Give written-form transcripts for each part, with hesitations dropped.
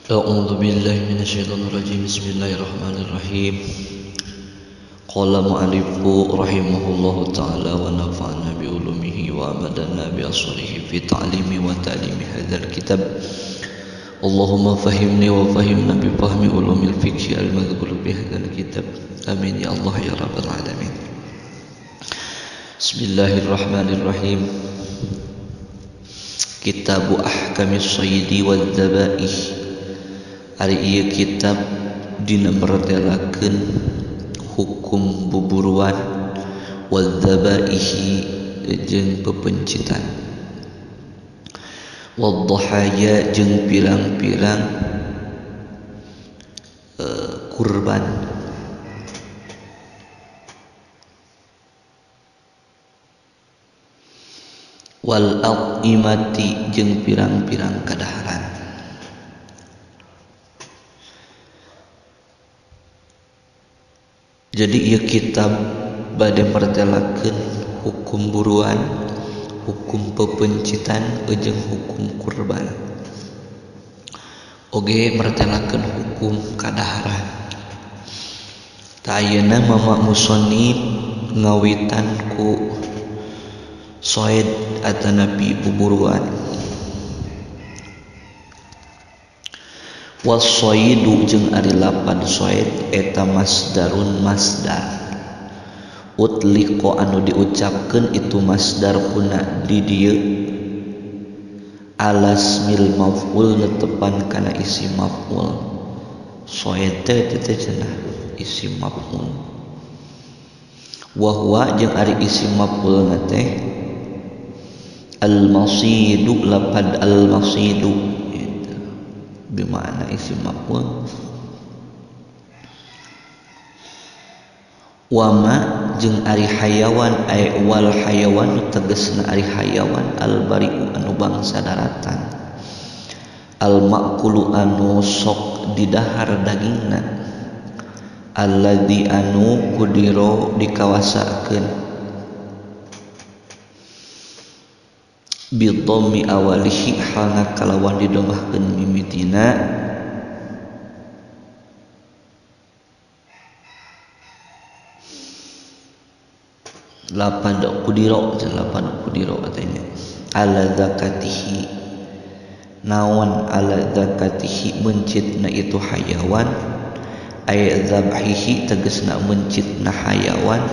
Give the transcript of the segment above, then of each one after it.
A'udzu billahi minasyaitonir rajim. Bismillahirrahmanirrahim. Qala mu'allifu rahimahullahu ta'ala wa nafa'ana bi ulumihi wa amadana bi asrihi fi ta'limi wa ta'limi hadzal kitab. Allahumma fahimni wa fahimna bi fahmi ulumil fiqh al-madhkur bi hadzal kitab. Amin ya Allah ya rabbal alamin. Bismillahirrahmanirrahim. Kitabu Ahkamis Sayyidi wal Dzabaih. Ari ieu kitab dina mertelakeun hukum buburuan wal dzabaihi jeung pepencitan wal dhahaya jeung pirang-pirang kurban. Wal aqimati jeung pirang-pirang kadaharan. Jadi ieu kitab bade mertelakeun hukum buruan, hukum pepencitan jeung hukum kurban. Oge mertelakeun hukum kadaharan. Ta ayeuna mama musannif ngawitan ku soed atanapi buburuan. Wasoidu jeung ari lapan soed eta masdarun masdar utliqo anu diucapkeun itu masdar kuna di dieu alasmil maf'ul netepan kana isi maf'ul. Soed teh teh cenah isi maf'ul. Wa huwa jeung ari isi maf'ulna teh al masidu lapad al masidu bimana isi maf'ul. Wama jeung ari hayawan ay wal hayawan tegasna ari hayawan al bari'u anu bangsa daratan al ma'kulu anu sok didahar dagingna alladzi anu kudiro dikawasakeun bidhammi awalihi halna kalawan didomahkeun mimitina lapan kudiro lapan kudiro katanya ala zakatihi naon ala zakatihi mencitna itu hayawan ay zabhihi tegasna mencitna hayawan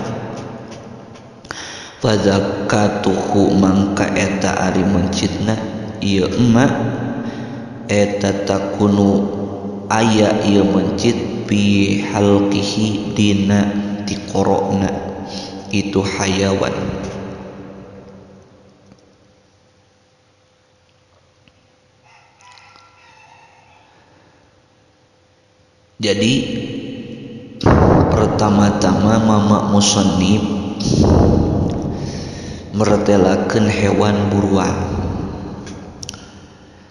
fazakatuhu mangka eta ari mencitna ieu emak eta takunu aya ieu mencit bi halqihi dina tikorona itu hayawan. Jadi pertama-tama mama musannif mertelakeun hewan buruan,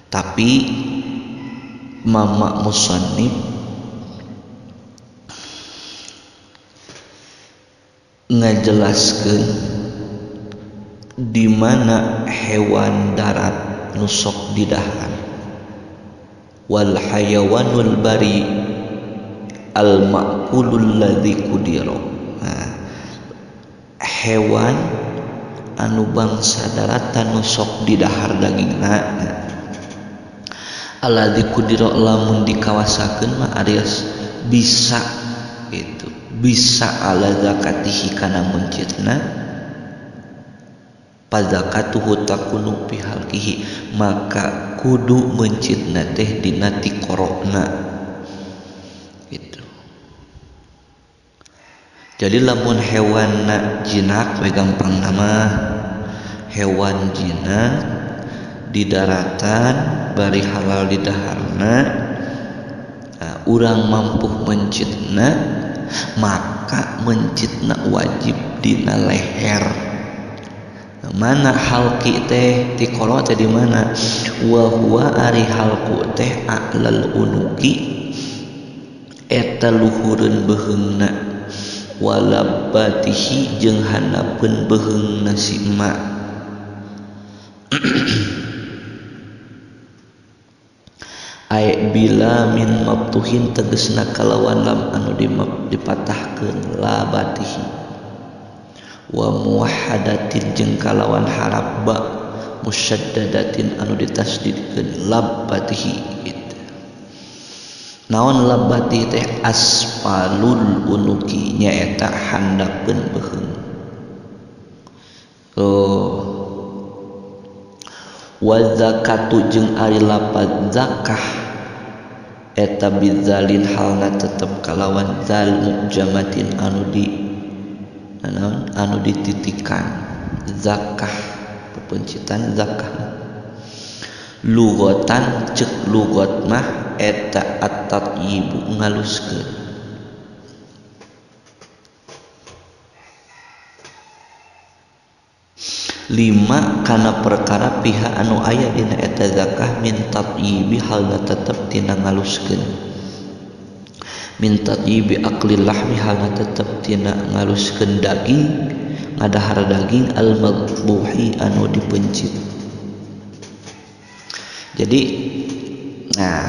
tapi mama musannif ngajelaskeun di mana hewan darat nu sok didahar wal hayawanul bari al ma'kulul ladzi kudiro. Nah, hewan anu bangsa daratan nu sok didahar dagingna alladzi kudiro lamun dikawasakeun mah arias bisa gitu bisa ala zakatihi kana mencitna fazakatuhu takunu fi halqihi maka kudu mencitna teh dina tikorona gitu. Jadi lamun hewan jinak we gampang nama hewan jinak di daratan bari halal di daharna nah, urang mampu mencitna maka mencitna wajib dina leher. Nah, mana halqi teh tikoro teh di mana wa huwa ari halqu teh a'lal unuki eta luhureun beheungna walabatihi jeung handapeun beheungna si emak. Ai bila bilamin maftuhin tegesna kalawan lam anu dipatahkeun labatihi wa muwahhadatin jeung kalawan harap ba musyaddadatin anu ditasdidkeun labbatihi gitu. Naon labbati teh asfalul unuki nyaeta handapeun beuheung. Oh, wa zakatu jeung ari lapad zakah eta bizalin halna tetep kalawan zal mujamatin anu di naon anu dititikan zakah pepencitan zakah lugotan cek lugot mah eta at-tatyibu ngaluskeun. Lima kana perkara pihak anu aya dina eta zakah min tatyibi halna tetep tina ngaluskeun min tatyibi aqlil lahmi halna tetep tina ngaluskeun daging ngadahar daging al madbuhi anu dipencit. Jadi nah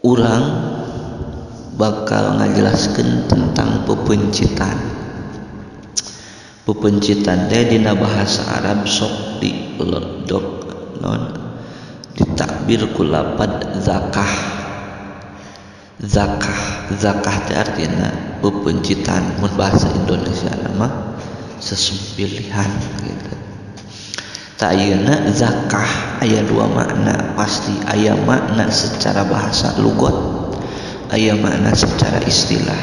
urang bakal ngajelaskeun tentang pepencitan. Pepencitan teh dina bahasa Arab sok diledok non ditakbir ku lapad zakah. Zakah, zakah teh artina pepencitan mun bahasa Indonesia mah sesembelihan gitu. Tak ayeuna zakah aya dua makna, pasti aya makna secara bahasa lugot, aya makna secara istilah.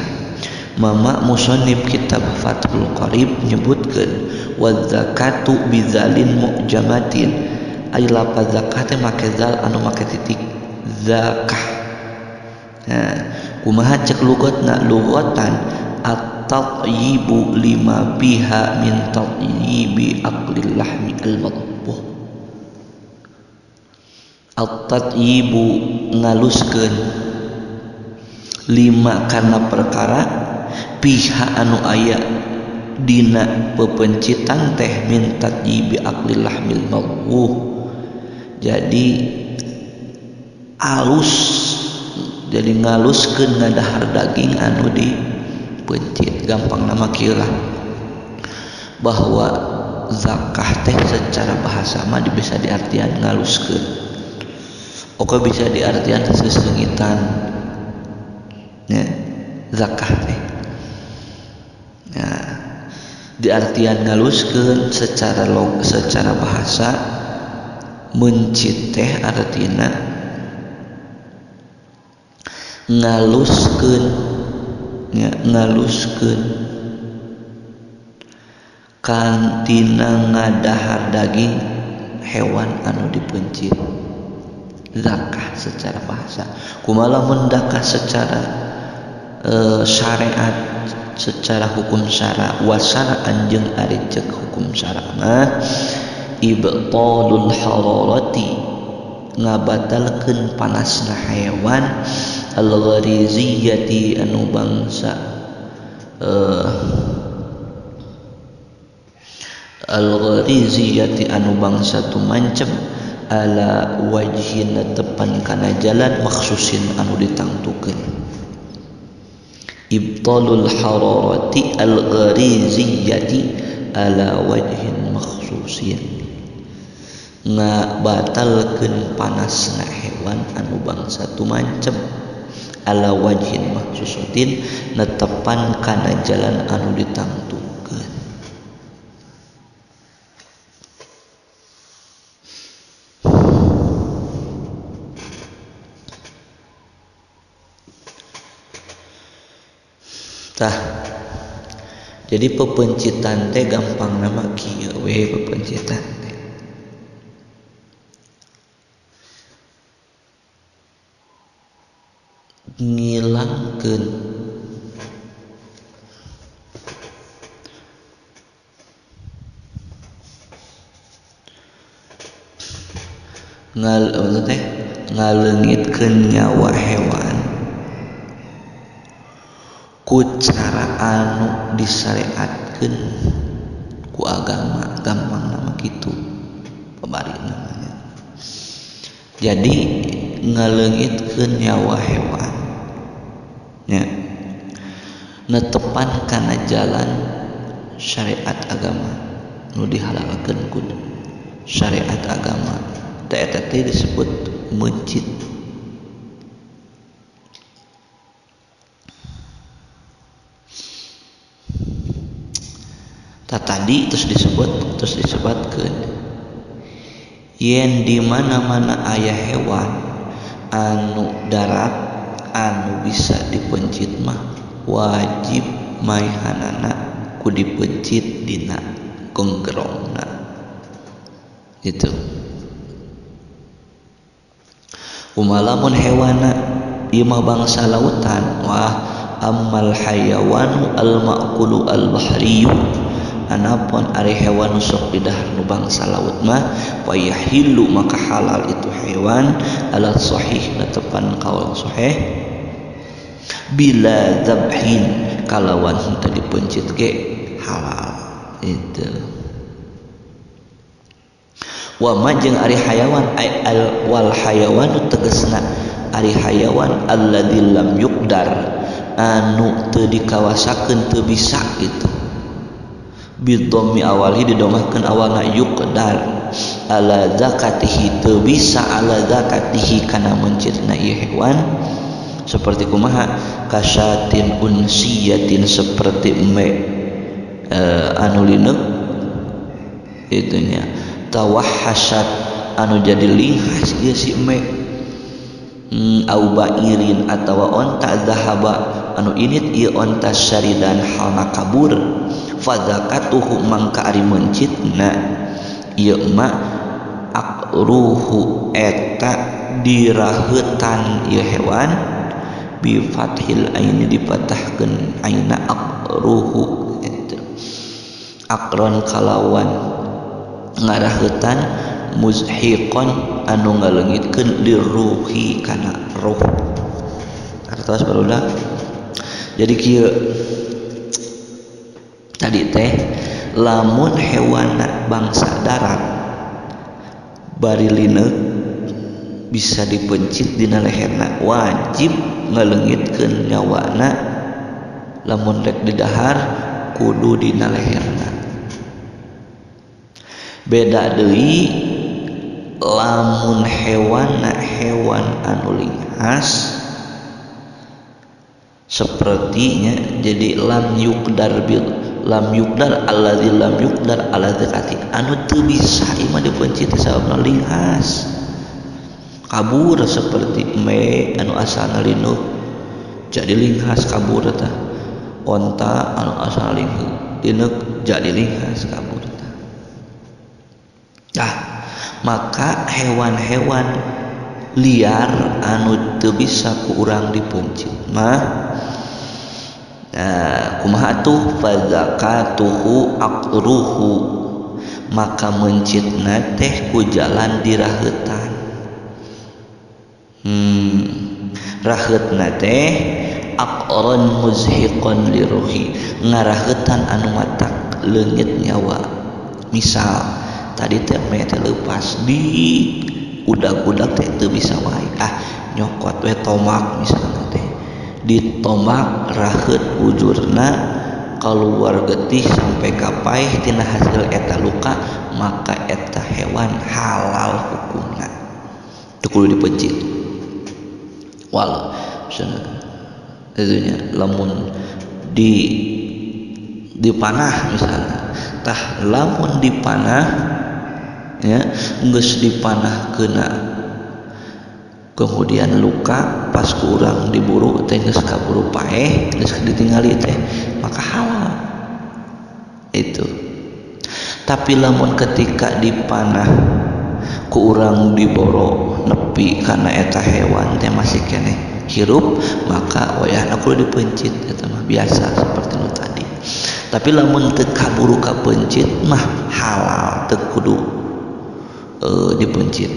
Mama musannif kitab Fathul Qarib nyebutkeun wa zakatu bizalin mu'jamatin ari lapaz zakah teh make zal anu make titik zakah. Nah, kumaha cek lugotna? Lugotan at-tatyibu lima biha min tatyibi aqlil lahmi al-madbuh. At-tatyibu ngaluskeun lima karena perkara pihak anu aya dina pepencitan teh min tatyibi aqlil lahmil madbuh. Jadi alus, jadi ngaluskeun ngadahar daging anu dipencit. Gampang nama kieu lah bahwa zakah teh secara bahasa mah bisa diartian ngaluskeun, oke bisa diartian sesengitan ya, zakah teh. Nah, diartian ngaluskeun secara secara bahasa mencit teh artina ngaluskeun ya, ngaluskeun kantina ngadahar daging hewan anu dipencit. Zakah secara bahasa. Kumaha lamun zakah secara syariat, secara hukum syara wasara anjeng ari cek hukum syara mah ibtalul hararati ngabatalkeun panasna hewan al-ghariziyati anu bangsa al-ghariziyati anu bangsa tumancem ala wajhin tepan kana jalan maksusin anu ditangtukeun. Ibtalul hararati al-ghariziyati ala wajhin makhsusin ngabatalkeun panasna hewan anu bangsa tumancem ala wajhin makhsusin netepan kana jalan anu ditangtukeun. Tah, jadi pepencitan teh gampang nama kieu we pepencitan teh. Ngilangkeun teh ngaleungitkeun nyawa hewan ku cara anu disyariatkeun ku agama. Gampang nama kitu Kamari namanya. Jadi ngaleungitkeun nyawa hewan nya netepan kana jalan syariat agama nu dihalalkeun ku syariat agama teh eta teh disebut meuncit. Tah tadi terus disebut, terus disebutkeun yen di mana-mana aya hewan anu darat anu bisa dipencit mah wajib maehanana ku dipencit dina gonggerongna itu. Umalamun hewana ieu mah bangsa lautan, wah ammal hayawanu al ma'kulu al bahriyu, anapun ari hewan sok didahar nu bangsa laut mah wayahilu maka halal itu hewan ala sahih netepan kaul sahih bila dzabhin kalawan henteu dipencit ge halal itu. Wa ma jeung ari hayawan ay al wal hayawanu tegasna ari hayawan alladzi lam yuqdar anu teu dikawasakeun teu bisa gitu bidhammi awali didomahkeun awalna yuqdar ala zakatihi teu bisa ala zakatihi kana mencitna ieu hewan seperti kumaha kasatin unsiyatin seperti me anu lineuk itunya tawahhasat anu jadi linghas ieu si me au bairin atawa onta zahaba anu init ieu onta syaridan halna kabur fadzakatuhu mangka ari mencitna ieu ma akruhu eta diraheutan ieu hewan bi fathil aini dipatahkeun aina akruhu eta akron kalawan ngaraheutan muzhiqon anu ngaleungitkeun liruhi kana ruh. Artos barudak. Jadi kieu tadi teh lamun hewan bangsa darat bari lineuk bisa dipencit dina leherna wajib ngaleungitkeun nyawana lamun rek didahar kudu dina leherna. Beda deui lamun hewana hewan anu linghas sepertinya jadi lam yuqdar bil lam yuqdar alladzi lam yuqdar ala zakati anu teu bisa ieu mah dipencit sababna linghas kabur seperti me anu asalna linuh jadi linghas kabur tah, onta anu asalna linuh jadi linghas kabur tah. Nah, maka hewan-hewan liar anu teu bisa ku urang dipencit mah nah, kumaha tuh fadzakatuhu aqruhu maka mencitna teh ku jalan diraheutan. Raheutna teh aqran muzhiqan liruhi ngaraheutan anu matak leungit nyawa. Misal tadi teh me teh leupas di udag-udag teh teu bisa wae ah nyokot we tomak misalna teh ditomak raheut bujurna keluar getih sampai ka paeh tina hasil eta luka maka eta hewan halal hukumna teu kudu dipencit. Walau misalna itunya lamun di dipanah misalna tah lamun dipanah ya geus dipanah kena kemudian luka pas ku urang diburu teh geus kaburu paeh geus ditingali teh maka halal itu. Tapi lamun ketika dipanah ku urang diboro nepi kana eta hewan teh masih keneh hirup maka wayahna kudu dipencit eta mah biasa seperti nu tadi. Tapi lamun teu kaburu kapencit mah halal teu kudu dipencit.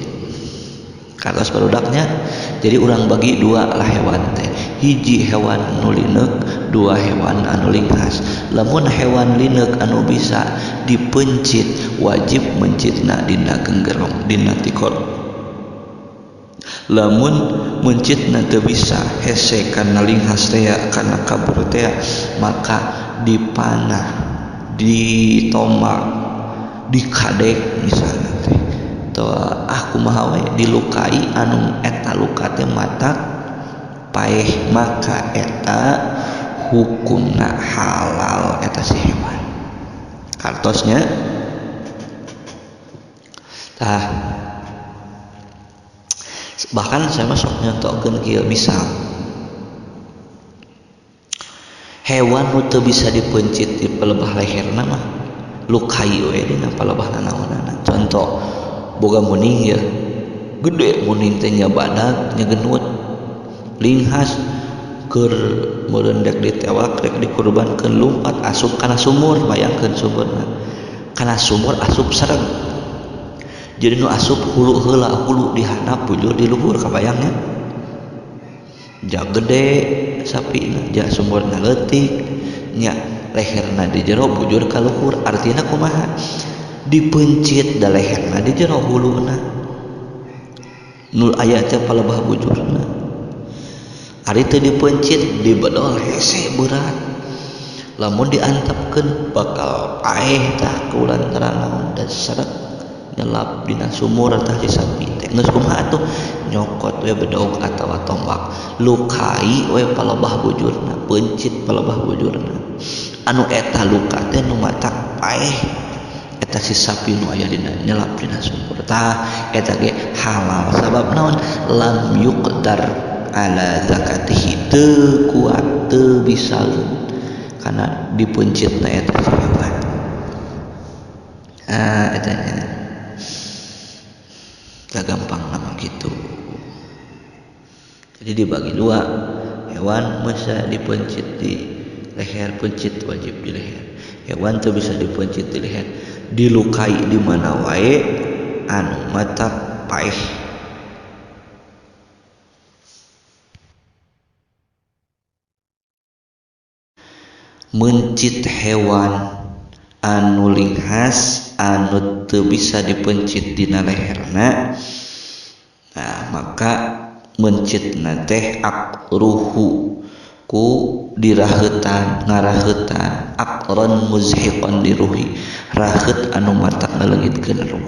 Kartos barudaknya. Jadi urang bagi dua lah hewan teh. Hiji hewan nu lineuk, dua hewan anu linghas. Lamun hewan lineuk anu bisa dipencit, wajib mencitna dina genggerong, dina tikor. Lamun mencitna teu bisa hese kana linghas teh kana kabur teh, maka dipanah, ditombak, dikadek misalna teh. Ah kumaha we dilukai anu eta luka teh matak paeh, maka eta hukumna halal eta si hewan. Kartosnya tah, bahkan saya masuk nyontokeun kieu misal hewan nu teu bisa dipencit di pelebah leherna mah lukai we dina palebah naonana. Contoh boga muning ya gede muning teh nya badag nya genut linghas keur meureun dek ditewak rek dikurbankeun lumpat asup kana sumur, bayangkeun sumurna kana sumur asup sareng. Jadi nu asup hulu heula, hulu di handap bujur di luhur, kabayangnya ja gede sapina, ja sumurna leutik nya leherna di jero bujur ka luhur. Artina kumaha? Dipencit da leherna di jero huluna nu aya teh palebah bujurna. Ari teu dipencit dibedol hese berat, lamun diantepkeun bakal paeh tah kulantaran naon da serek nyelap dina sumur tah si sapi teh. Geus kumaha atuh nyokot we bedog atawa tombak, lukai we palebah bujurna, pencit palebah bujurna. Anu eta luka teh nu matak paeh eta si sapi nu aya dina nyelap dina sumur tah eta ge halal. Sabab naon? Lam yuqdar ala zakatihi, teu kuat teu bisa kana dipencitna eta si hewan. Ah eta nya tah gampang nama gitu. Jadi dibagi dua, hewan bisa dipencit di leher, pencit wajib di leher. Hewan teu bisa dipencit di leher, dilukai di mana wae anu mata paeh. Mencit hewan anu linghas anu teu bisa dipencit dina leherna, nah maka mencitna teh akruhu ku diraheutan, ngaraheutan akron muzhiqan diruhi, raheut anu matak ngaleungitkeun ruh.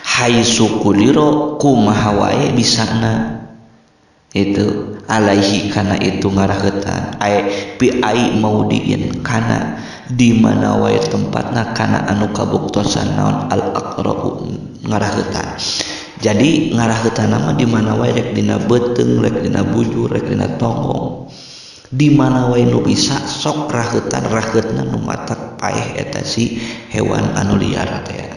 Haitsu qudira kumaha wae bisana itu alaihi kana itu ngaraheutan ai pi ai maudiin kana di mana wae tempatna kana anu kabuktosan naon al aqra'u ngaraheutan. Jadi ngaraheutan mah di mana wae, rek dina beuteung, rek dina bujur, rek dina tonggong, di mana wae nu bisa sok raheutan, raheutna nu matak paeh eta si hewan anu liar teh.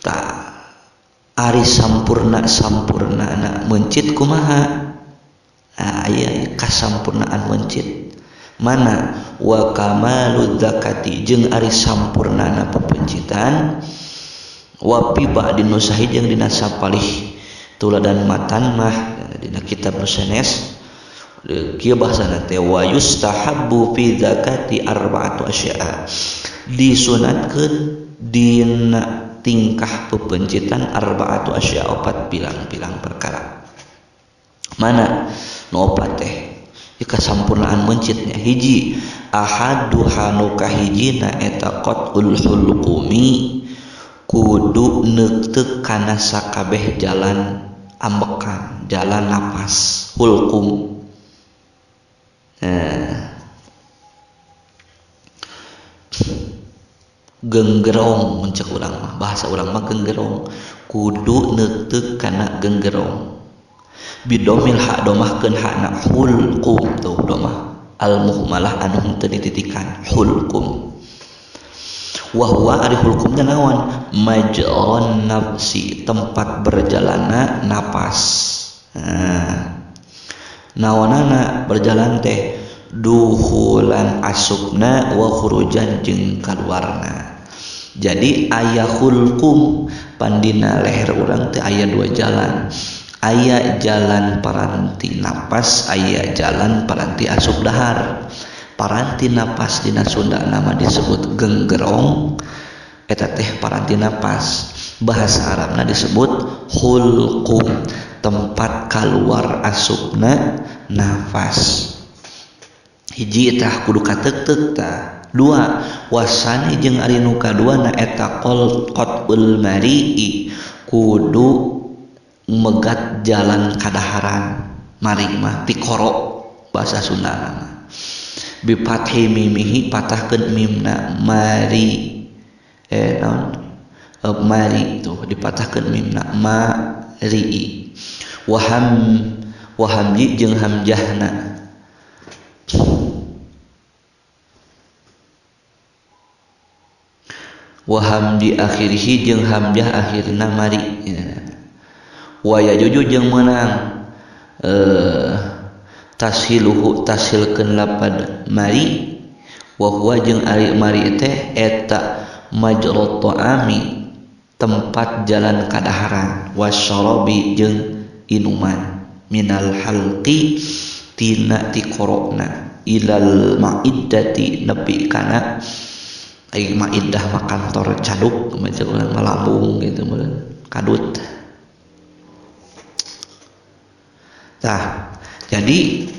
Tah ari sampurna sampurnana mencit kumaha? Aya kasampurnaan mencit mana? Wa kamalud zakati jeung ari sampurnana pepencitan wa pi ba'di nusahi jeung dina sapalih tuladan matan mah dina kitab nusanes kieu bahasana teh wa yustahabbu fi zakati arba'atu asya'a, disunatkeun dina tingkah pepencitan arba'atu asya'a opat bilang-bilang perkara. Mana nu opat teh? Ieu kasampurnaan mencitnya. Hiji ahaduha nu kahijina eta qatul hulqumi, kudu neuteuk kana sakabeh jalan ambekan, jalan napas, hulqum. Genggerong mun cek urang mah, bahasa urang mah genggerong, kudu neuteuk kana genggerong. Bidomil hak domahkeun hakna hulqum, tuh domah al muhmalah anu henteu dititikan hulqum. Wa huwa ari hulqum teh naon? Majran nafsi, tempat berjalanna napas. Nah, naonana berjalan teh duhulan asupna wa khurujan jeung kaluarna. Jadi aya hulkum pandina leher urang teh aya dua jalan. Aya jalan paranti napas, aya jalan paranti asup dahar. Paranti napas dina Sunda nama disebut genggerong, eta teh paranti napas. Bahasa Arabna disebut hulkum, tempat keluar asupna nafas. Hiji tah kudu kateukteuk tah. Dua, wasani jeung ari nu kaduana eta qatul mari'i, kudu megat jalan kadaharan. Mari mah tikoro bahasa Sunda mah. Bi fathi mimihi, patahkeun mimna mari, naon mari tuh dipatahkeun mimna mari'i. Waham wahamji jeung hamjahna. Waham di akhirhi jeung hamjah akhirna mari. Wa yajuju jeung meunang tashiluhu tashilkeun lapad mari. Wa huwa jeung ari mari teh eta majrat ta'ami, tempat jalan kadaharan, wasyarabi jeung inuman, minal halqi tina tikorona, ilal ma'iddati nepi kana ai maidah mah kantor caduk macam urang malambung gitu meureun kadut. Tah, jadi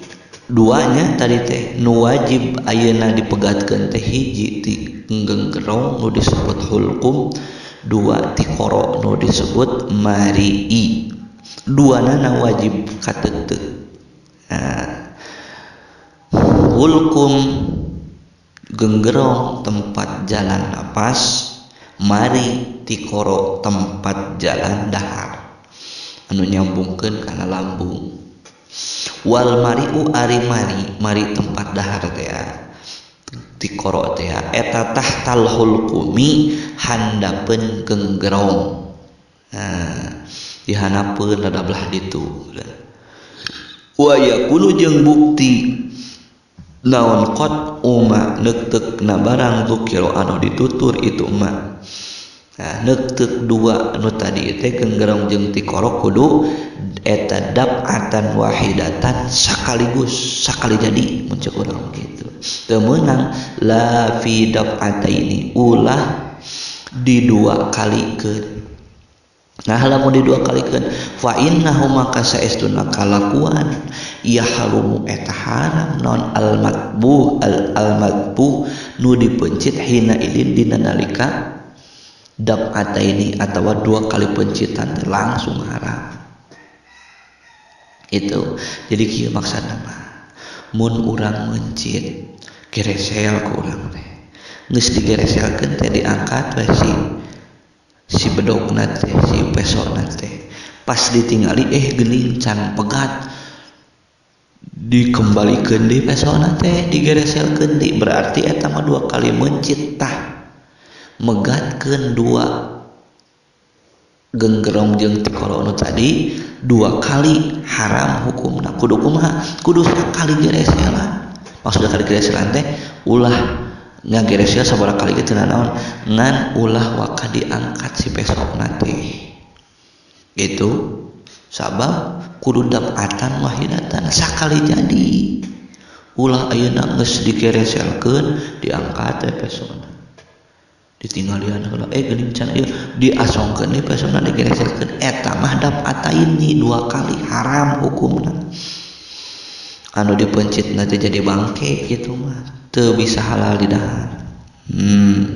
duanya tadi teh nu wajib ayeuna dipegatkeun teh hiji ti genggerong nu disebut hulkum, dua ti koro nu disebut mari'i. Duanana wajib kateuteuh. Nah, hulkum genggerong tempat jalan napas, mari tikoro tempat jalan dahar anu nyambungkeun kana lambung. Wal mari'u ari mari, mari tempat dahar teh tikoro teh eta tahtal hulkumi handapeun genggerong. Nah, dihanapeun rada belah ditu. Wa yaqulu jeung bukti naon qad uma neukteuk na barang zukira anu ditutur itu ma. Nah, neukteuk dua anu tadi teh genggerong jeung tikoro kudu eta dab'atan wahidatan, sekaligus, sakali jadi mun ceuk urang kitu. Teu meunang la fi dab'ataini, ulah di dua kalikeun. Nah, lamun di dua kalikeun fa innahu maka saestuna kalakuan ya harumu eta haram non al matbu al matbu nu dipencit hina idin dina nalika dab'ataini atawa dua kali pencitan langsung haram. Itu jadi kieu maksudna mah mun urang mencit geresel ku urang teh geus digereselkeun teh diangkat we si bedogna teh, si pesona teh pas ditingali geuning can pegat, dikembalikeun deui pesona teh, digereselkeun deui, berarti eta mah dua kali mencit tah megatkeun dua genggerong jeung tikoro nu tadi dua kali haram hukumna. Kudu kumaha? Kudu sakali gereselan. Maksudna kali gereselan teh ulah ngageresel sabaraha kali ge teu nanaon, ngan ulah waka diangkat si pesokna teh. Gitu. Sabab kudu dab'atan wahidatan, sakali jadi. Ulah ayeuna geus digereselkeun diangkat teh pesokna. Ditinggalian heula geuning can ieu diasongkeun deui pesokna digereselkeun, eta mah dab'ataini dua kali haram hukumna. Anu dipencitna teh jadi bangke kitu mah. Teu bisa halal di dahar.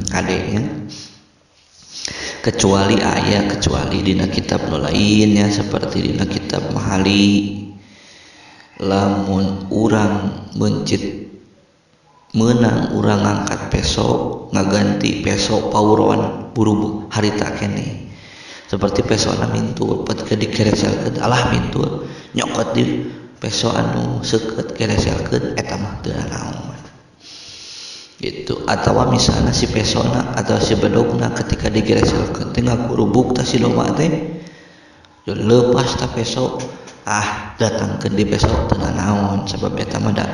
Kadenya. Kecuali aya, kecuali dina kitab nu lainnya seperti dina kitab Mahali. Lamun urang mencit meunang urang ngangkat peso, ngaganti peso pauron buru harita keneh. Seperti pesona mintul, pat ke dikereselkeun alah mintul, nyokot di peso anu seukeut kereselkeun eta mah teu naon. Gitu. Atawa misalnya si pesona atau si bedogna ketika digereselkeun teh ngakurubuk tah si domba teh lepas ta peso, datangkeun di peso teu naon sabab eta mah da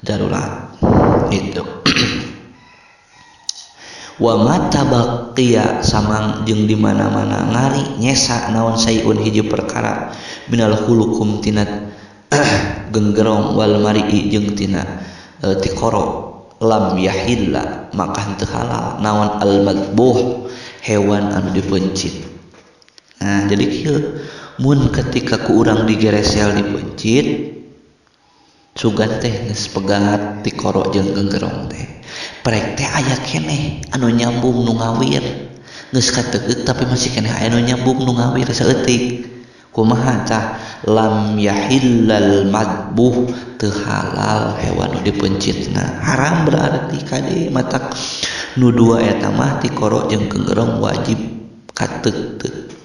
darurat gitu. Wa mata baqiya samang jeung di mana-mana ngari nyesa naon sayun hiji perkara minal hulukum tina genggerong wal mari'i jeung tina tikoro lam yahilla maka henteu halal naon al madbuh hewan anu dipencit. Nah jadi kieu mun ketika ku urang digeresel dipencit sugan teh geus pegat tikoro jeung genggerong teh prek teh aya keneh anu nyambung nu ngawir geus kategeuk tapi masih keneh aya nu nyambung nu ngawir saeutik kumaha tah lam yahillal madbuh teu halal hewan nu dipencitna haram berarti kade matak nu dua eta mah tikoro jeung genggerong wajib kategeuk.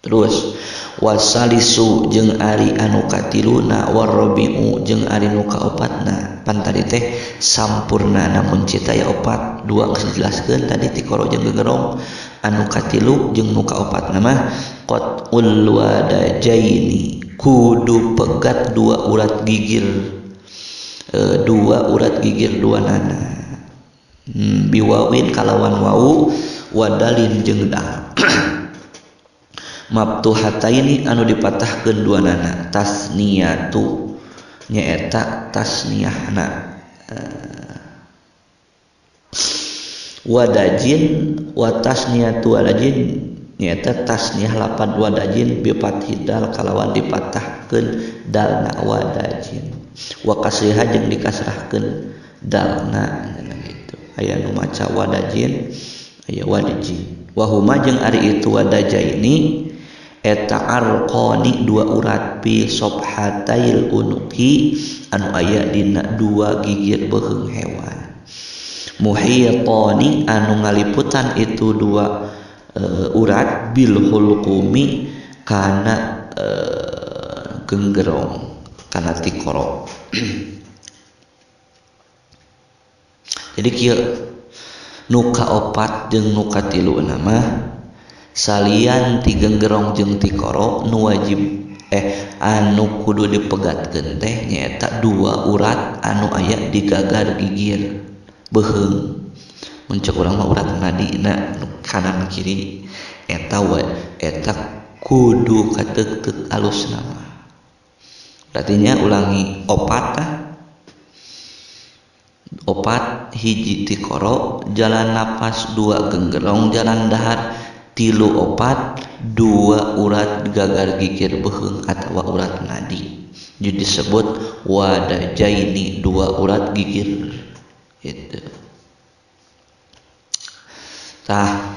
Terus wasalisu jeung ari anu katiluna warrabiu jeung ari nu kaopatna pan tadi teh sampurna namun cita ya opat dua geus dijelaskeun tadi tikoro jeung gegerong anu katilu jeung nu kaopatna mah qatul wadajaini kudu pegat dua urat gigir dua urat gigir dua nana biwawin kalawan wau wadalin jeung dal mabtuhataini anu dipatahkeun dua nana tasniyatu nyaeta tasniyahna wadajin wa tasniyatu wadajin nyaeta tasniyah lapan wadajin bifathidal kalawan dipatahkeun dalna wadajin wa kasriha jeung dikasrahkeun dalna gitu aya nu maca wadajin aya wadijin wa huma jeung ari itu wadajaini eta arqani dua urat pi sobhatail unuki anu aya dina dua gigir beuheung hewan muhitani anu ngaliputan itu dua urat bil hulqumi kana genggerong kana tikoro. Jadi kieu nu kaopat jeung nu katilu mah salian ti genggerong jeung tikoro nu wajib anu kudu dipegatkeun teh nyaeta dua urat anu aya di gagar gigir beuheung mun ceuk urang mah urat nadina nu kanan kiri eta we eta kudu kateukteuk alusna mah berarti nya ulangi opat tah opat hiji tikoro jalan napas dua genggerong jalan dahar tilu opat dua urat gagar gigir beuheung atawa urat nadi jadi disebut wadajaini dua urat gigir gitu. Tah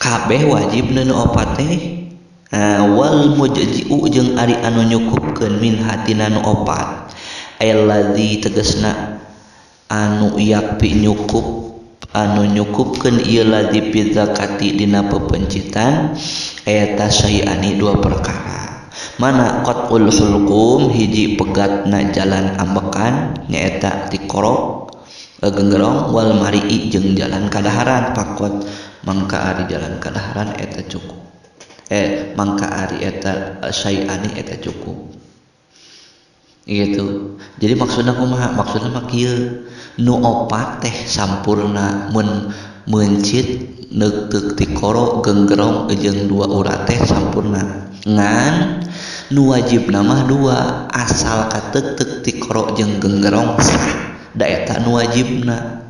kabeh wajib nu opat teh wal mujzi'u jeung ari anu nyukupkeun min hatina nu opat alladzi tegasna anu yakpi nyukup anu nyukupkeun ieu ladzi fi zakati dina pepencitan eta sayani dua perkara mana qatul hulqum hiji pegatna jalan ambekan nyaeta tikoro genggerong wal mari'i jeung jalan kadaharan pakot mangka ari jalan kadaharan eta cukup mangka ari eta sayani eta cukup gitu. Jadi maksudna kumaha maksudna mah kieu nu opat teh sampurna mun meuncit neuteuk tikoro genggerong jeung dua urat teh sampurna ngan nu wajibna mah dua asal kateukteuk tikoro jeung genggerong sah da eta nu wajibna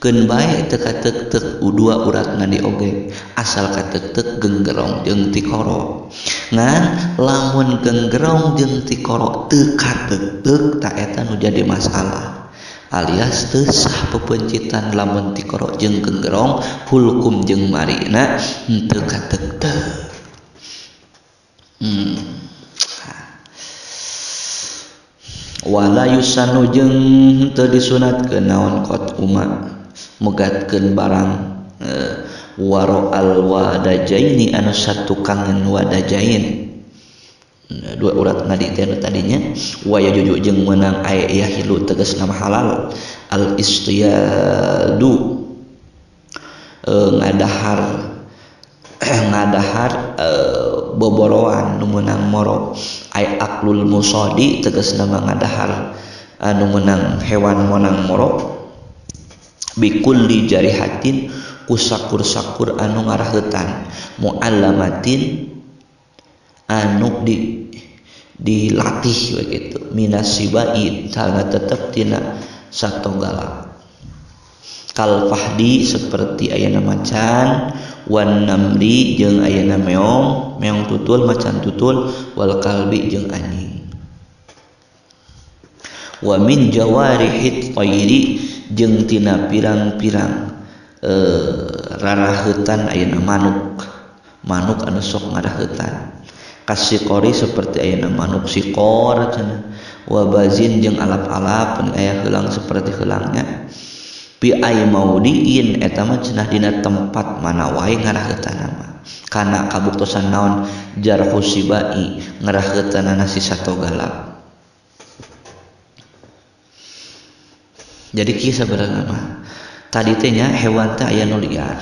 keun bae teu kateukteuk dua urat nadi oge asal kateukteuk genggerong jeung tikoro ngan lamun genggerong jeung tikoro teu kateukteuk ta eta nu jadi masalah alias teu sah pepencitan lamun tikoro jeung genggerong hulkum jeung marina teu kateukteuk. Wala yusanu jeung teu disunatkeun naon qat uma megatkeun barang waro al wadajaini anu satukangan wadajain dua urat nadi teh tadinya wa yajuju jeung meunang aya yahilu tegasna halal al istiyadu ngadahar ngadahar boboroan nu meunang moro ay aklul musadi tegasna ngadahar anu meunang hewan meunang moro Bikulli jarihatin ku sakur-sakur anu ngaraheutan muallamatin anu dilatih begitu minasibai salna tetep tina satonggalak kal fahdi seperti ayana macan wan namri jeung ayana meong meong tutul macan tutul wal kalbi jeung anjing wa min jawarihit tayri jeung tina pirang-pirang raraheutan ayana manuk manuk anu sok ngaraheutan kasikori seperti ayana manuk sikor cenah wa bazin jeung alap-alap aya heulang seperti heulangnya bi ay maudiin eta mah cenah dina tempat mana wae ngaraheutanna mah kana kabuktosan naon jarhu sibai ngaraheutanana si satogalak. Jadi kieu sabenerna mah tadi teh nya hewan teh aya nu liar,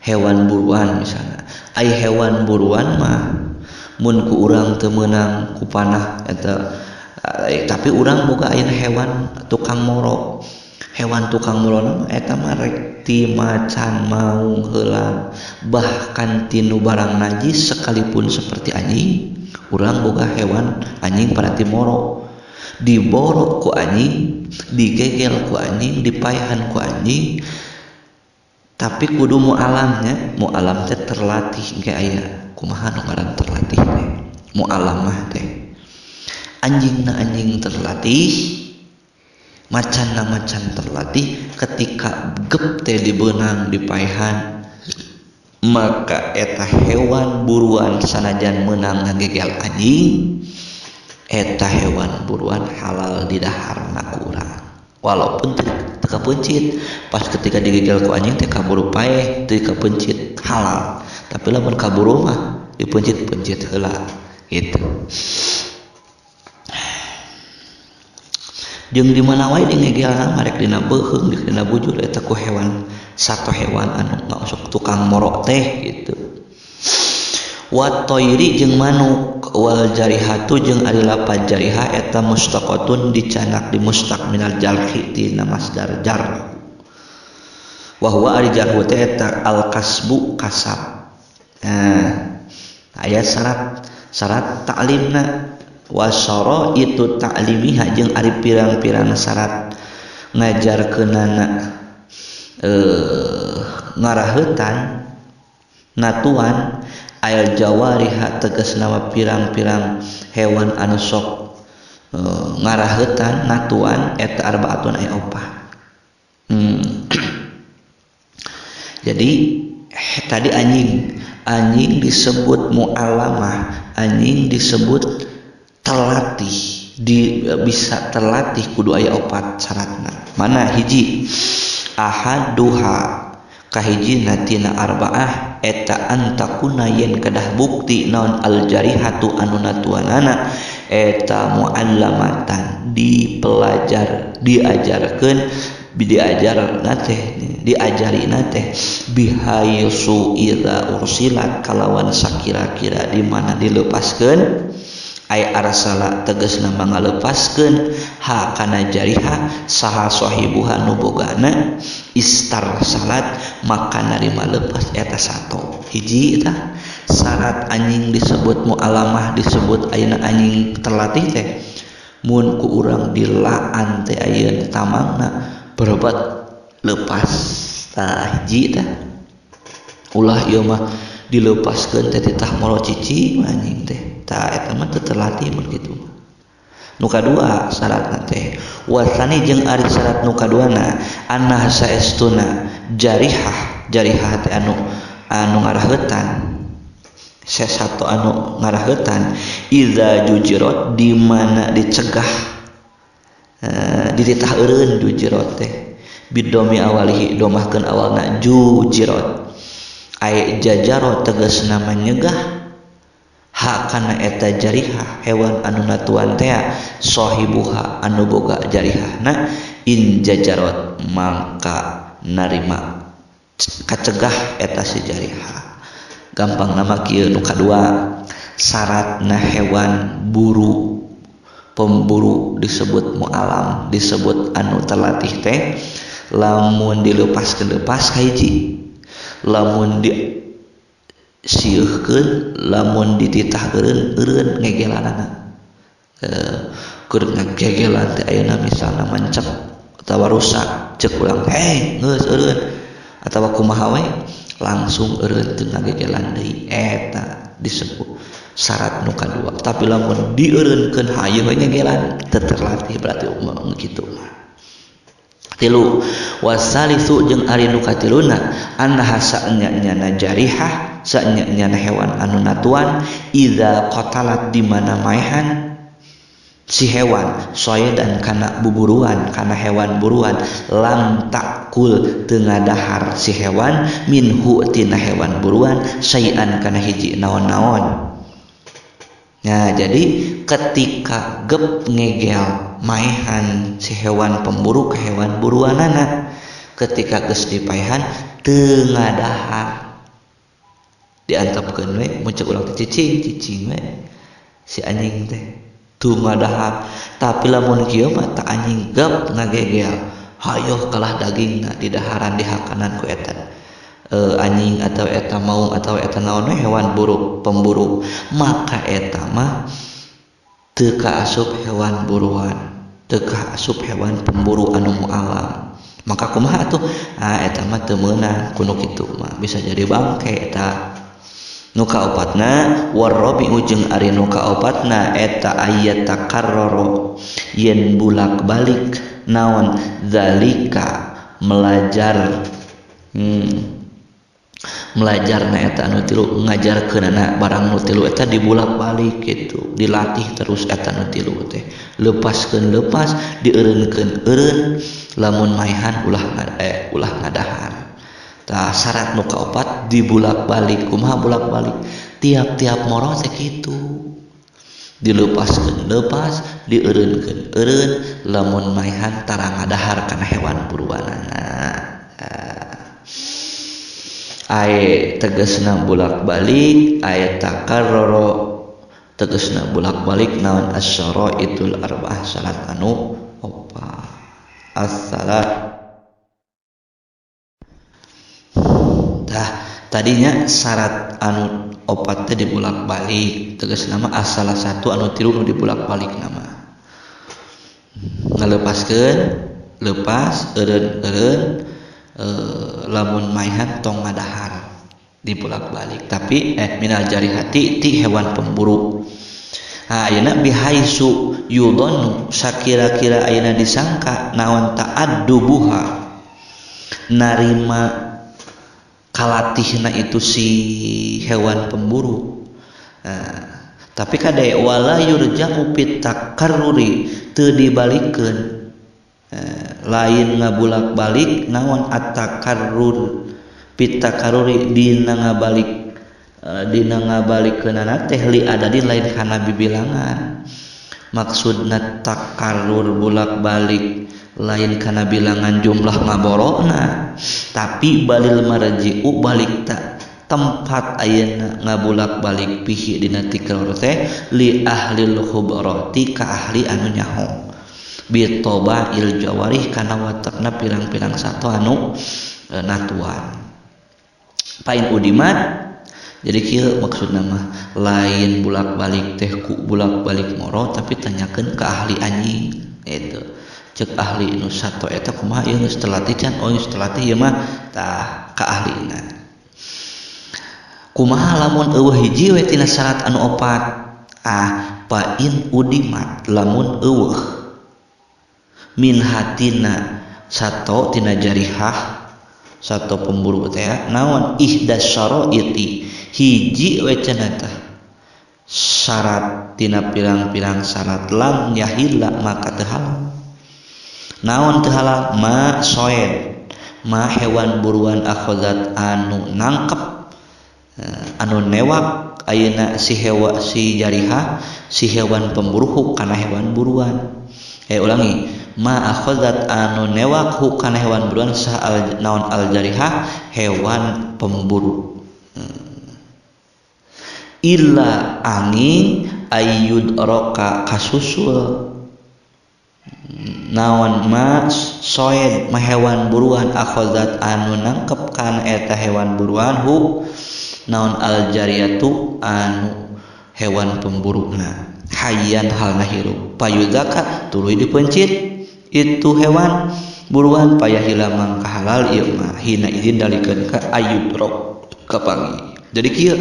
hewan buruan misalnya. Ai hewan buruan mah mun ku urang teu meunang ku panah eta tapi urang boga aya hewan tukang moro. Hewan tukang moro mah eta mah rek ti macan maung heulang bahkan tinu barang najis sekalipun seperti anjing, urang boga hewan anjing parati moro. Diboro ku anjing, digegel ku anjing, dipaehan ku anjing, tapi kudu mualamnya, mualam teh terlatih engke aya kumaha nu ngaran terlatih teh, mualamah teh. Anjingna anjing terlatih, macanna macan terlatih, ketika gep teh dibeunang dipaehan, maka eta hewan buruan sanajan meunang ngagegel anjing, eta hewan buruan halal didaharna ku urang walaupun teu kapencit. Pas ketika digegel ku anjing teh kaburu paeh teu kapencit halal, tapi lamun kaburu mah dipencit-pencit heula gitu. Jeung di mana wae digegelna marek dina beuheung dina bujur eta ku hewan satu hewan anu ngaosok tukang moro teh gitu. Wa toiri jeung manuk wal jarihatu jeung ari lapad jariha eta mustaqatun dicanak di mustaq minal jarhi tina masdar jar wa huwa ari jarhu teh eta al kasbu kasab. Nah aya syarat syarat ta'limna wa syaraitu ta'limiha jeung ari pirang-pirang syarat ngajarkeunana ngaraheutan natuan ayal jawariha tegas nama pirang-pirang hewan anu sok ngaraheutan natuan eta arbaatun aya opat. Jadi tadi anjing disebut mualamah, anjing disebut terlatih, bisa terlatih kudu aya opat syaratna. Mana hiji ahaduha kahijina tina arbaah eta antakuna yen kedah bukti naon al jarihatu anu natuanana eta muallamatan dipelajar diajarkeun diajar teh diajarina teh bihaisu idza ursilat kalawan sakira-kira di mana dilepaskeun ay arsala tegasna mangalepaskeun ha kana jariha saha sahibuha nu bogana istar salat maka narima lepas eta sato. Hiji eta syarat anjing disebut mualamah disebut ayeuna anjing terlatih teh mun ku urang dilaan teh ayeuna tamangna berobat lepas tah hiji tah ulah ieu mah dilepaskeun teh titah moro cici anjing teh tah eta mah teu terlatih mun kitu. Nu kadua syaratna teh wasani jeung ari syarat nu kaduana anna saestuna jarihah jarihah teh anu ngaraheutan sesato anu ngaraheutan iza jujirot di mana dicegah dititah eureun jujirot teh bidomi awalihi domahkeun awalna jujirot ay jajaro tegasna manyegah ha kana eta jarihah hewan anu natuan teh sahibuha anu boga jarihahna in jajarot mangka narima kacegah eta si jarihah. Gampang nama kieu nu kadua syaratna hewan buru pemburu disebut mualam disebut anu terlatih teh Lamun dilepaskeun lepas kahiji, lamun di sieuhkeun, lamun dititah eureun eureun ngegelanana. Keur ngagegelan teh ayeuna misalna mancep atawa rusak, ceuk urang heh geus eureun atawa kumaha we langsung eureun teu ngagegelan deui, eta disebut syarat nu kadua. Tapi lamun dieureunkeun hayu we ngegelan teu terlatih berarti umum kitu mah. Tilu wasalisu jeung ari nu katiluna annaha sa'nya-nyana jarihah sa'nya-nyana hewan anu natuan idza qatalat di mana maehan si hewan soyedan kana buburuan kana hewan buruan lam takul teu ngadahar si hewan minhu tina hewan buruan sayan kana hiji naon-naon. Nah, jadi ketika gep ngegel maehan si hewan pemburu ke hewan buruanana, ketika geus dipaehan teu ngadahar, diantepkeun we mun ceuk urang teh cicing cicing we si anjing teh teu ngadahar. Tapi lamun kieu mah ta anjing gep ngagegel hayoh kalah dagingna didaharan dihakanan ku eta anjing atau eta maung atau eta naon we hewan buru pemburu, maka eta mah teu kaasup hewan buruan, teu kaasup hewan pemburu anu mualam. Maka kumaha atuh? Ah eta mah teu meunang kuno kitu mah bisa jadi bangke eta. Nu kaopatna warrabi'u jeung ari nu kaopatna eta ayat takarrara yen bulak-balik naon zalika melajar melajarna eta anu tilu ngajarkeunana barang nu tilu eta dibulak-balik gitu, dilatih terus eta nu tilu teh, lepaskeun lepas, dieureunkeun eureun, lamun maehan ulah ulah ngadahar. Tah syarat nu kaopat dibulak-balik. Kumaha bulak-balik? Tiap-tiap moro teh kitu, dilepaskeun lepas, dieureunkeun eureun, lamun maehan tara ngadahar kana hewan buruanana. Ae tegasna bulak-balik, ae takarrara tegasna bulak-balik naon asyaraitul arba'ah syarat anu opat. As-salat. Tah tadinya syarat anu opat teh dibulak-balik, tegasna mah salah satu anu tilu nu dibulak-balik nama. Ngalepaskeun lepas eureun-eureun lamun maehan tong ngadahar dibulak-balik. Tapi minal jarihati ti hewan pemburu. Ha ayeuna bihaisu yudhannu sakira-kira ayeuna disangka naon ta'addubuha narima kalatihna itu si hewan pemburu. Tapi kade wala yurja'u pitakarruri teu dibalikeun, lain ngabulak-balik naon at-takarrur pitakarruri dina ngabalik dina ngabalikeunana teh li adadin lain kana bibilangan. Maksudna takarrur bulak-balik lain kana bilangan jumlah ngaborona, tapi balil marji'u balik ta tempat ayeuna ngabulak-balik pihi dina tikror teh li ahlil khubrati ka ahli anu nyaho bitoba il jawarih kana watakna pirang-pirang sato anu natuan. Pain udimat jadi kieu maksudna mah lain bulak-balik teh ku bulak-balik moro, tapi tanyakeun ka ahli anjing itu. Cek ahli nu sato eta kumaha ieu geus terlatih can, oh geus terlatih ieu mah tah ka ahlina. Kumaha lamun eueuh hiji we tina syarat anu opat? Ah pain udimat lamun eueuh min hatina sato tina jarihah sato pemburu teh naon ihdas syaraiti hiji we cenah tah syarat tina pirang-pirang syarat lam yahilla maka teu halal. Naon teu halal? Ma soed ma hewan buruan akhozat anu nangkep anu newak ayeuna si hewa si jarihah si hewan pemburu kana hewan buruan. Ulangi ma akhozat anu newak hu kana hewan buruan sah al, naon al jarihah hewan pemburu. Illa angin ayyud roka kasusul. Naon ma soed ma hewan buruan akhazat anu nangkep kana eta hewan buruan hu naon al jariyatu anu hewan pemburuna hayyan halna hirup payudaka tuluy dipencit itu hewan buruan payahila mangka halal ieu mah hina izin dalikeun ka ayudrok kapangi. Jadi kieu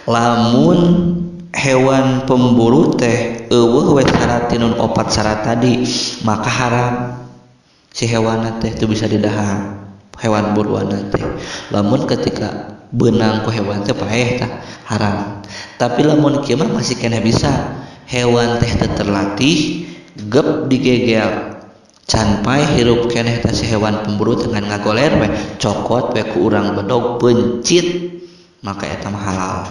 lamun hewan pemburu teh eueuh we syarat tinun opat syarat tadi maka haram si hewan teh teu bisa didahar hewan buruan teh. Lamun ketika beunang ku hewan teh paeh tah haram. Tapi lamun kieu mah masih keneh bisa hewan teh teu terlatih gep digegel can paeh hirup keneh teh si hewan pemburu dengan ngagoler we cokot we ku urang bedog pencit maka eta mah halal.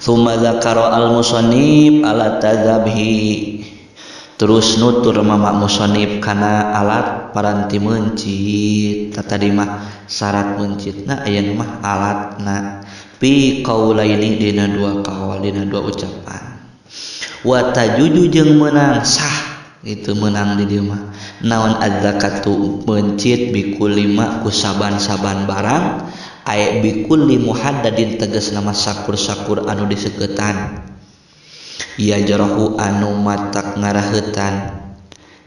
Tsumma dzakara al-musannif ala tadzabhi terus nutur mama musannif kana alat paranti meuncit. Tadi mah syarat meuncitna aya mah alatna pi qaulaini dina dua kaul dina dua ucapan. Wa tajuju jeung meunang sah itu meunang di dieu mah naon az-zakatu meuncit bikulima ku saban-saban barang aya bikulli muhaddadin tegas nama sakur-sakur anu diseketan ya jarahu anu matak ngarahetan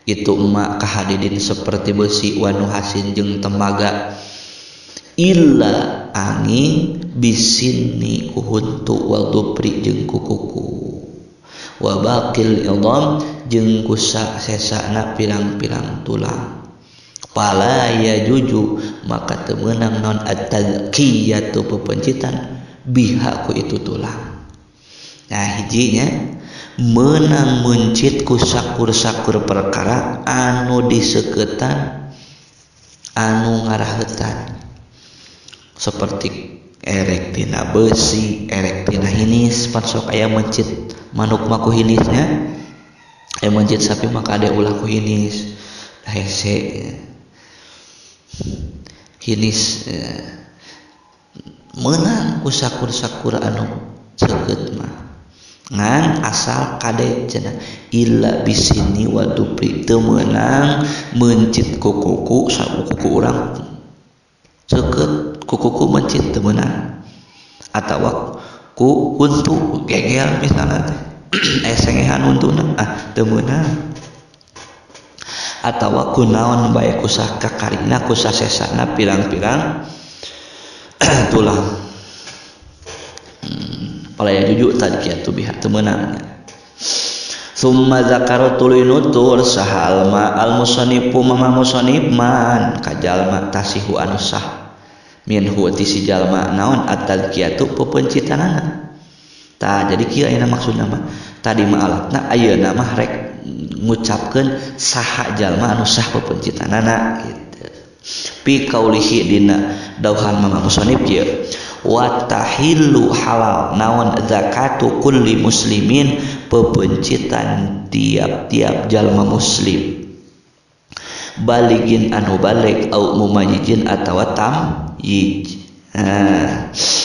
itu emak kahadidin seperti besi wanu hasin jeung tembaga illa angin bisini ku huntu wal dupri jeung ku kuku wa baqil idham jeung ku sesana pirang-pirang tulang pala ya juju maka teu meunang non at-tazkiyatu pepencitan biha ku itu tulang. Nah hijinya meunang meuncit ku sakur-sakur perkara anu diseketan anu ngarahetan seperti erek tina besi, erek tina hinis, pan sok aya meuncit manuk mah ku hinisnya, aya meuncit sapi mah kade ulah ku hinis. Hese hinis meunang ku sakur-sakur anu seukeut mah ngan asal kade cenah illa bisini wa dupri teu meunang meuncit ku kuku sakuku urang seukeut ku kuku meuncit teu meunang atawa ku huntu gegel misalna teh aya sengehan huntuna ah teu meunang atawa kunaon bae ku sakakarina ku sasesana pirang-pirang tulang. Palaya juju tadkiyatu biha teu meunang. Summa zakara tuluy nutur saha alma al-musannifu mama musannif man kajalma tasihu anu sah minhu ti si jalma naon at-tadkiyatu pepencitanana. Tah jadi kieu ayeuna maksudna mah tadi mah alatna ayeuna mah rek ngucapkeun saha jalma anu sah pepencitanana gitu. Pi kaulihi dina dauhan mama musannif kieu wa tahillu halal naon zakatu kulli muslimin pepencitan tiap-tiap jalma muslim baligin anu balik au mumayyizin atawa tamyiz.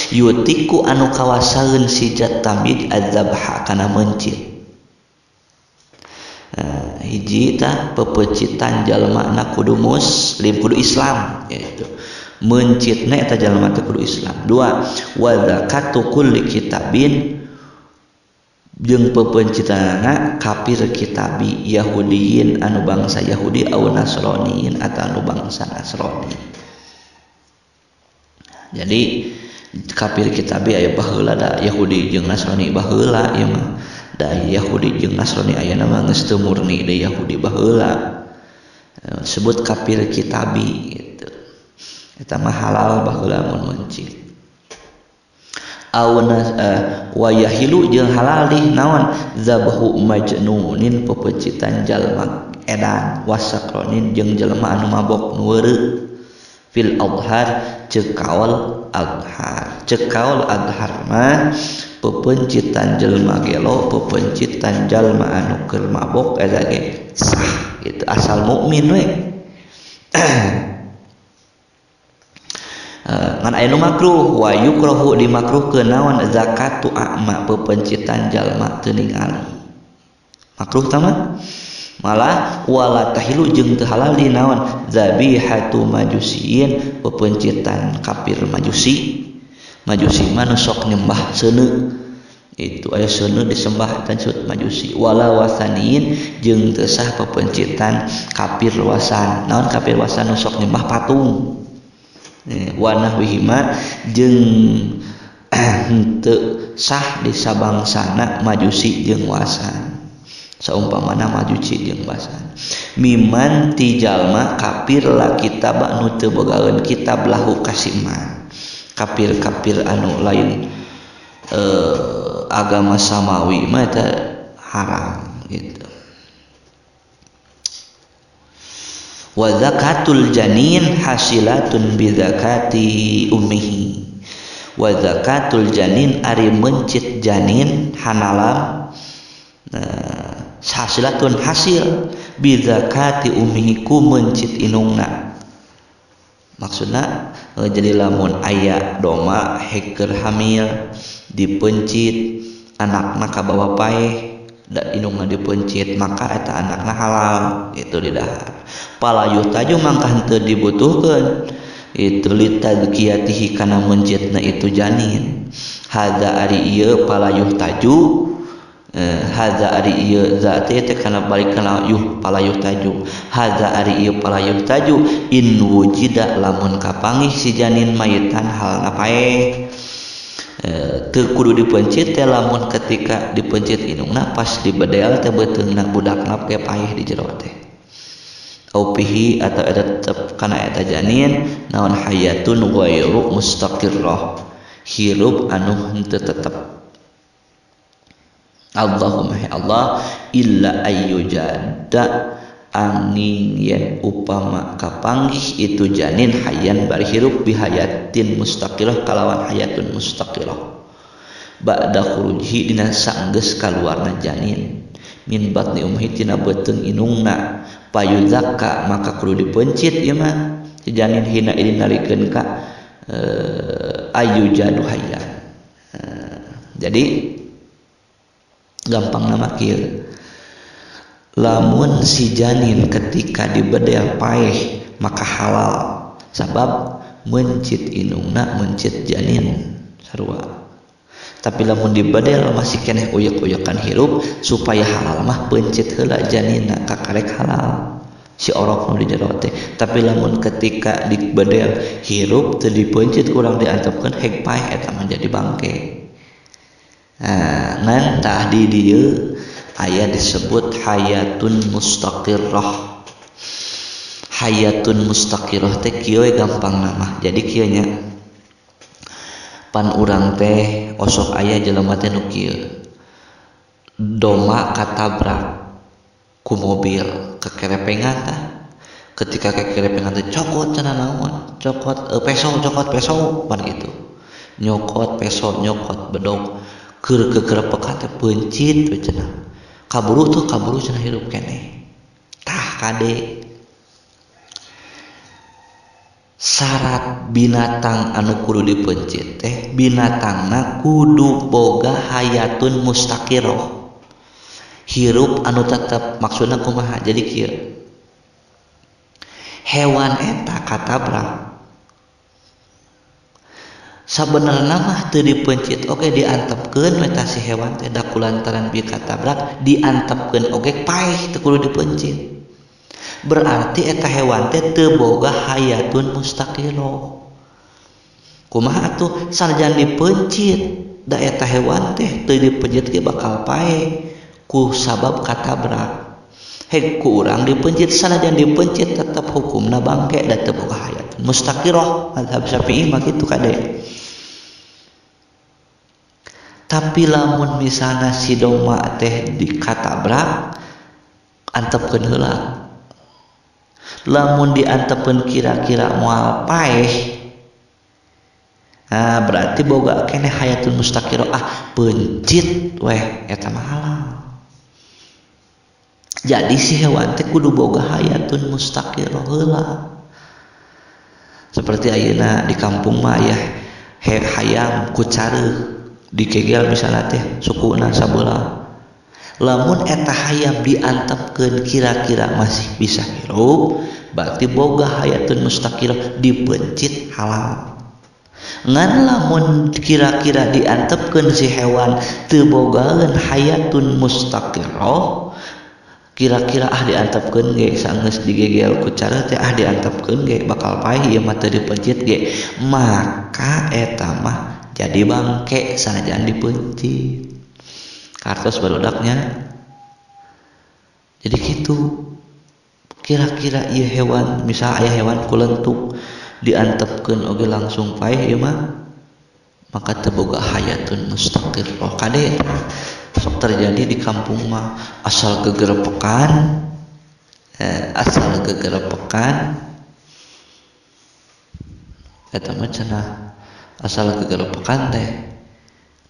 Yutiku anu kawasaeun sijat tamyiz adzabha kana meuncit. Hiji tah pepecitan jalma na kudu muslim kudu Islam gitu. Meuncitna eta jalma teh kudu Islam. Dua wa zakatu kulli kitabin jeung pepencitanana kafir kitabi Yahudiyin anu bangsa Yahudi au Nasraniyin atau anu bangsa Nasrani. Jadi kafir kitabi aya baheula da Yahudi jeung Nasrani baheula ieu mah. Da Yahudi jeung Nasrani ayeuna mah geus teu murni deui Yahudi baheula. Sebut kafir kitabi gitu. Eta mah halal baheula mun meuncit. Auna wa yahilu jeung halal dih naon zabhu majnunin pepecitan jalma edan wasakronin jeung jelema anu mabok nu weureu fil adhar ceuk kaul adhar. Ceuk kaul adhar mah pepencitan jelema gelo pepencitan jalma anu keur mabok eta ge sah gitu asal mukmin we. Ngan aya nu makruh wa yukrahu dimakruhkeun naon zakatu a'ma pepencitan jalma teu ningali. Makruh tah mah Malah wala tahilu jeung teu halal di naon dzabihatu majusiin pepencitan kafir majusi. Majusi mah nu sok nyembah seuneu. Itu aya seuneu disembah eta disebut majusi. Wala wasaniin jeung teu sah pepencitan kafir wasan. Naon kafir wasan nu sok nyembah patung. Wanah wihima jeung henteu sah di sabangsana majusi jeung wasan. Saumpamana majusi jeung wasan. Miman ti jalma kafir la kitab anu teu bogaeun kitab lahu kasiman. Kafir-kafir anu lain agama samawi mah eta haram gitu. Wa zakatul janin hasilatun bi zakati ummihi. Wa zakatul janin ari mencit janin hanalam hasilatun hasil bi zakati ummihi ku mencit inungna. Maksudna jadi lamun aya doma heker hamil dipencit anakna kabawa paeh da inungna dipencit maka eta anakna halal itu didahar. Palayuh taju mangka henteu dibutuhkeun itu litadkiyatihi kana mencitna itu janin. Hadza ari ieu palayuh taju hadza ari ieu zati teh kana balik kana yuh palayuh taju. Hadza ari ieu palayuh taju in wujida lamun kapanggih si janin mayitan halna paeh. Teu kudu dipencit teh lamun ketika dipencit inungna pas dibedel teh beuteungna budakna ge paeh di jero teh. Au pihi atau eta tetep kana eta janin naon hayatun ghairu mustaqirrah hirup anu henteu tetep. Allahumma ya Allah illa ayyujada angin yen upama kapanggih itu janin hayan bari hirup bihayatin mustaqirah kalawan hayatun mustaqirah ba'da khurujhi dina sanggeus kaluarna janin min batni umhi tina beuteung inungna payuzakka maka kudu dipencit ieu mah si janin hina idin nalikeun ka ayyujadu hayyan. Jadi gampang nama kieu. Lamun si janin ketika dibedel paeh maka halal sabab mencit inungna mencit janin sarua. Tapi lamun dibedel masih keneh uyek-uyekan hirup supaya halal mah pencit heula janinna kakarek halal si orok nu di jero teh. Tapi lamun ketika dibedel hirup teu dipencit kurang diantepkeun heg paeh eta mah jadi bangke. Nah, ngan tah di dieu aya disebut hayatun mustaqirrah. Hayatun mustaqirrah teh kieu gampang nama. Jadi kieu nya pan urang teh osok aya jelema teh nu kieu. Doma katabrak ku mobil kekerepengan tah. Ketika kekerepengan teh cokot cenah naon? Cokot peso, cokot peso pan gitu. Nyokot peso, nyokot bedog. Keur kekerepekan teh peuncit we cenah. Kaburu tuh kaburu cenah hirup keneh. Tah kade syarat binatang anu kudu dipencit teh binatangna kudu boga hayatun mustaqirah. Hirup anu tetep maksudna kumaha? Jadi kieu. Hewan eta katabrak sabenerna mah teu dipencit oge diantepkeun we tah si hewan teh da kulantaran bieu katabrak diantepkeun oge paeh teu kudu dipencit. Berarti eta hewan teh teu boga hayatun mustaqirah. Kumaha atuh sanajan dipencit da eta hewan teh teu dipencit ge bakal paeh ku sabab katabrak. Heg ku urang dipencit sanajan dipencit tetep hukumna bangke da teu boga hayatun mustaqirah. Mazhab Syafi'i mah kitu kade. Tapi lamun misalna si domba teh dikatabrak antepkeun heula. Lamun diantepkeun kira-kira moal paeh. Nah, berarti boga keneh hayatun mustaqirah. Ah, pencit weh eta mah halal. Jadi si hewan teh kudu boga hayatun mustaqirah heula. Seperti ayeuna di kampung mah aya hayam ku careuh dikegel misalna teh sukuna sabelah. Lamun eta hayam diantepkeun kira-kira masih bisa hirup, berarti boga hayatun mustaqirah dipencit halal. Ngan lamun kira-kira diantepkeun si hewan teu bogaeun hayatun mustaqirah, kira-kira ah diantepkeun ge sanggeus digegel ku cara teh ah diantepkeun ge bakal paeh ieu mah teu dipencit ge, maka eta mah jadi bangke sanajan dipencit. Kartos barudaknya. Jadi kitu. Kira-kira ieu hewan, misal aya hewan kulentuk diantepkeun oge langsung paeh ieu mah, maka teu boga hayatun mustaqirrah. Kade sok terjadi di kampung mah asal gegerepekan, asal gegerepekan eta mah cenah asal gegerepekan teh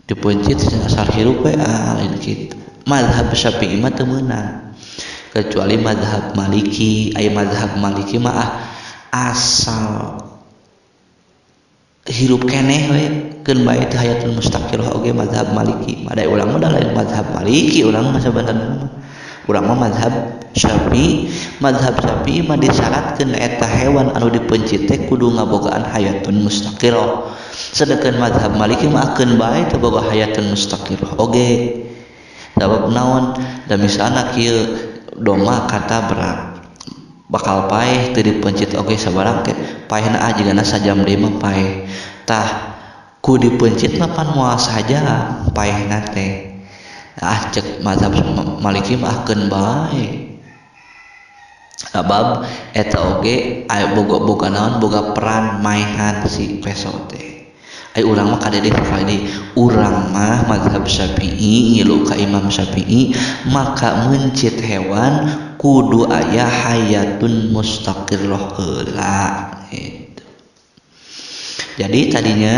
dipencit asal hirup we lain kitu. Mazhab Syafi'i mah teu meunang, kecuali mazhab Maliki. Aya mazhab Maliki mah asal hirup keneh we keun bae teh hayatun mustaqirah oge mazhab Maliki. Mah da urang mah lain mazhab Maliki, urang mah sabenerna mah urang mah mazhab Syafi'i. Mazhab Syafi'i mah disyaratkeun eta hewan anu dipencit teh kudu ngabogaan hayatun mustaqirah. Sedangkan mazhab Maliki mah keun bae teu boga hayatun mustaqirah oge. Sabab naon? Da misalna kieu doma katabrak bakal paeh teu dipencit oge sabarang ke paehna ah jigana sajam deui mah paeh. Tah ku dipencit mah pan moal saja paehna teh. Ah cek mazhab Maliki mah keun bae. Sabab eta oge aya boga naon boga peran maehan si peso teh. Ai urang mah kade deui kali urang mah mazhab Syafi'i ngilu ka Imam Syafi'i maka mencit hewan kudu aya hayatun mustaqirrah heula gitu. Jadi tadinya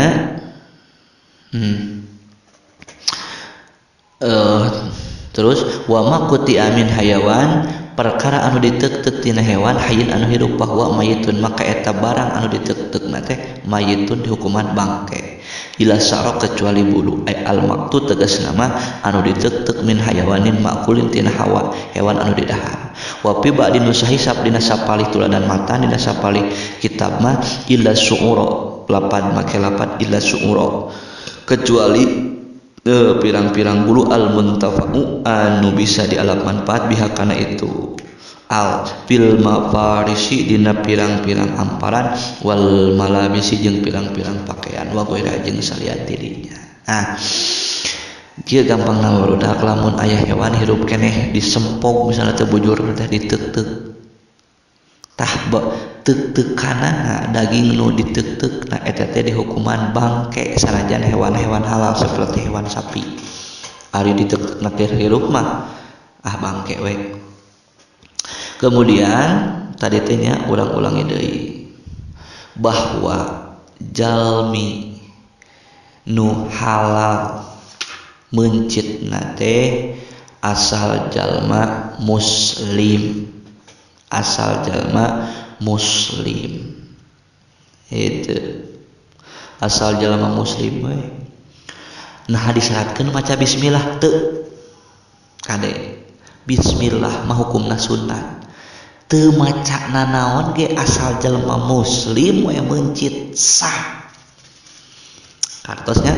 terus wa ma kuti amin hayawan perkara anu diteuk-teuk tina hewan hayin anu hirup bahwa mayitun maka eta barang anu diteuk-teuk na teh mayitun dihukuman bangke ila saro kecuali bulu ay al maktu tegasna mah anu diteuk-teuk min hayawanin makulin tina hawa hewan anu didahar wa fi ba'di nusahi dina sapalih tuladan matan dina sapalih kitab mah illa su'ura lapad make lapad illa su'ura kecuali pirang-pirang bulu al muntafa'u anu bisa dialap manfaat biha kana itu al fil mafarisi dina pirang-pirang amparan wal malabisi jeung pirang-pirang pakaian wa ghaira jeung salian dirinya. Nah kieu gampangna barudak lamun aya hewan hirup keneh disempog misalnya teu bujur teh diteuk-teuk tah teuk-teukanana daging nu diteuk-teuk na eta teh dihukuman bangke sanajan hewan-hewan halal seperti hewan sapi. Ari diteuk-teuk na teh hirup mah ah bangke we. Kemudian tadi teh nya ulang-ulangi deui bahwa jalmi nu halal mencitna teh asal jalma muslim, asal jalma muslim itu asal jalma muslim we. Nah disyaratkeun maca bismillah teu kade bismillah mah hukumna sunat teu maca nanaon ge asal jalma muslim we mencit sah. Kartosnya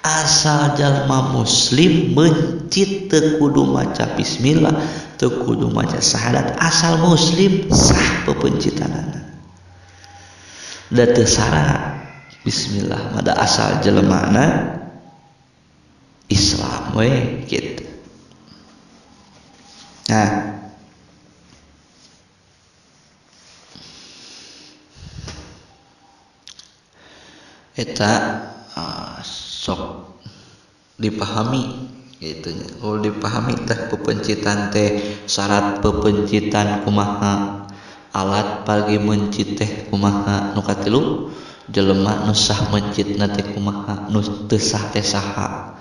asal jalma muslim mencit teu kudu maca bismillah teu kudu maca syahadat asal muslim sah pepencitanana. Da teu syarat bismillah mah da asal jelemana Islam we gitu. Nah eta sok dipahami gitu nya. Oh dipahami teh pepencitan teh syarat pepencitan kumaha alat pagi mencit teh kumaha nu katilu jelema nu sah mencitna teh kumaha nu teu sah teh saha.